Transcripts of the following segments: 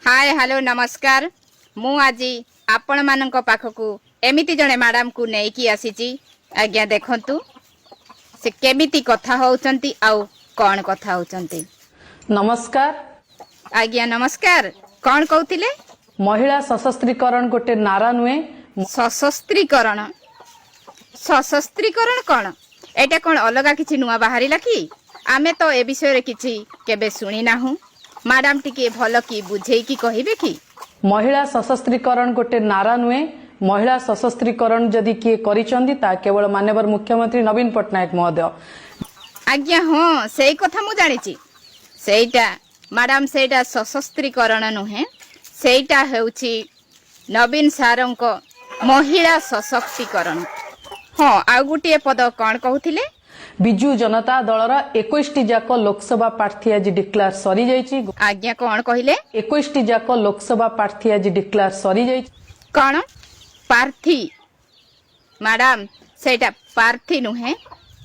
ହାଏ, hello, ନମସ୍କାର। ମୁଁ ଆଜି ଆପଣମାନଙ୍କ ପାଖକୁ ଏମିତି ଜଣେ ମ୍ୟାଡ଼ାମକୁ ନେଇକି ଆସିଛି। ଆଜ୍ଞା, ଦେଖନ୍ତୁ ସେ କେମିତି କଥା ହଉଛନ୍ତି ଆଉ କ'ଣ କଥା ହଉଛନ୍ତି। ନମସ୍କାର। ଆଜ୍ଞା, ନମସ୍କାର। କ'ଣ କହୁଥିଲେ? ମହିଳା ସଶକ୍ତିକରଣ ଗୋଟେ ନାରା ନୁହେଁ। ସଶସ୍ତ୍ରୀକରଣ? ସଶସ୍ତ୍ରୀକରଣ କ'ଣ? ଏଇଟା କ'ଣ ଅଲଗା କିଛି ନୂଆ ବାହାରିଲା କି? ଆମେ ତ ଏ ବିଷୟରେ କିଛି କେବେ ଶୁଣି ନାହୁଁ। ମ୍ୟାଡ଼ାମ, ଟିକେ ଭଲ କି ବୁଝେଇକି କହିବେ କି? ମହିଳା ସଶକ୍ତିକରଣ ଗୋଟେ ନାରା ନୁହେଁ। ମହିଳା ସଶକ୍ତିକରଣ ଯଦି କିଏ କରିଛନ୍ତି, ତାହା କେବଳ ମାନ୍ୟବର ମୁଖ୍ୟମନ୍ତ୍ରୀ ନବୀନ ପଟ୍ଟନାୟକ ମହୋଦୟ। ଆଜ୍ଞା ହଁ, ସେଇ କଥା ମୁଁ ଜାଣିଛି। ସେଇଟା ମ୍ୟାଡ଼ାମ, ସେଇଟା ସଶସ୍ତ୍ରୀକରଣ ନୁହେଁ, ସେଇଟା ହେଉଛି ନବୀନ ସାରଙ୍କ ମହିଳା ସଶକ୍ତିକରଣ। ହଁ, ଆଉ ଗୋଟିଏ ପଦ କ'ଣ କହୁଥିଲେ? ବିଜୁ ଜନତା ଦଳର 21ଟି ଯାକ ଲୋକସଭା ପ୍ରାର୍ଥୀ ଆଜି ଡିକ୍ଲାର ସରିଯାଇଛି। ଆଜ୍ଞା, କ'ଣ କହିଲେ? 21ଟି ଯାକ ଲୋକସଭା ପ୍ରାର୍ଥୀ ଆଜି ଡିକ୍ଲାର ସରିଯାଇଛି। କ'ଣ ପ୍ରାର୍ଥୀ? ମ୍ୟାଡ଼ାମ, ସେଇଟା ପ୍ରାର୍ଥୀ ନୁହେଁ,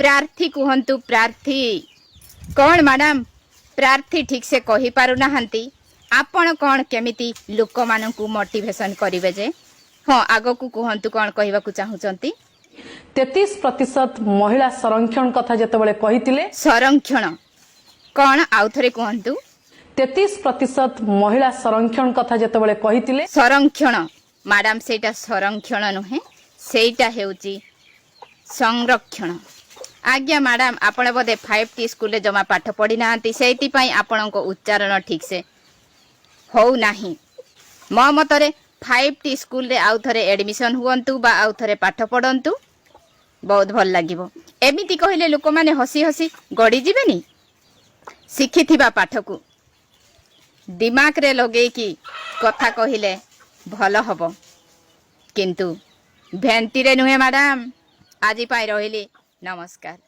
ପ୍ରାର୍ଥୀ କୁହନ୍ତୁ, ପ୍ରାର୍ଥୀ। କ'ଣ ମ୍ୟାଡ଼ାମ, ପ୍ରାର୍ଥୀ ଠିକ୍ ସେ କହିପାରୁନାହାନ୍ତି ଆପଣ? କ'ଣ କେମିତି ଲୋକମାନଙ୍କୁ ମୋଟିଭେସନ କରିବେ ଯେ? ହଁ, ଆଗକୁ କୁହନ୍ତୁ, କ'ଣ କହିବାକୁ ଚାହୁଁଛନ୍ତି? 33% ମହିଳା ସଂରକ୍ଷଣ କଥା ଯେତେବେଳେ କହିଥିଲେ, ସଂରକ୍ଷଣ କ'ଣ? ଆଉ ଥରେ କୁହନ୍ତୁ। 33% ମହିଳା ସଂରକ୍ଷଣ କଥା ଯେତେବେଳେ କହିଥିଲେ, ସଂରକ୍ଷଣ? ମ୍ୟାଡ଼ାମ, ସେଇଟା ସଂରକ୍ଷଣ ନୁହେଁ, ସେଇଟା ହେଉଛି ସଂରକ୍ଷଣ। ଆଜ୍ଞା ମ୍ୟାଡ଼ାମ, ଆପଣ ବୋଧେ 5ଟି ସ୍କୁଲରେ ଜମା ପାଠ ପଢ଼ି ନାହାନ୍ତି, ସେଇଥିପାଇଁ ଆପଣଙ୍କ ଉଚ୍ଚାରଣ ଠିକ୍ସେ ହଉନାହିଁ। ମୋ ମତରେ 5ଟି ସ୍କୁଲରେ ଆଉ ଥରେ ଆଡ଼ମିସନ୍ ହୁଅନ୍ତୁ ବା ଆଉ ଥରେ ପାଠ ପଢ଼ନ୍ତୁ, ବହୁତ ଭଲ ଲାଗିବ। ଏମିତି କହିଲେ ଲୋକମାନେ ହସି ହସି ଗଡ଼ିଯିବେନି? ଶିଖିଥିବା ପାଠକୁ ଦିମାଗରେ ଲଗେଇକି କଥା କହିଲେ ଭଲ ହବ, କିନ୍ତୁ ଭେଣ୍ତିରେ ନୁହେଁ। ମ୍ୟାଡ଼ାମ, ଆଜି ପାଇଁ ରହିଲି, ନମସ୍କାର।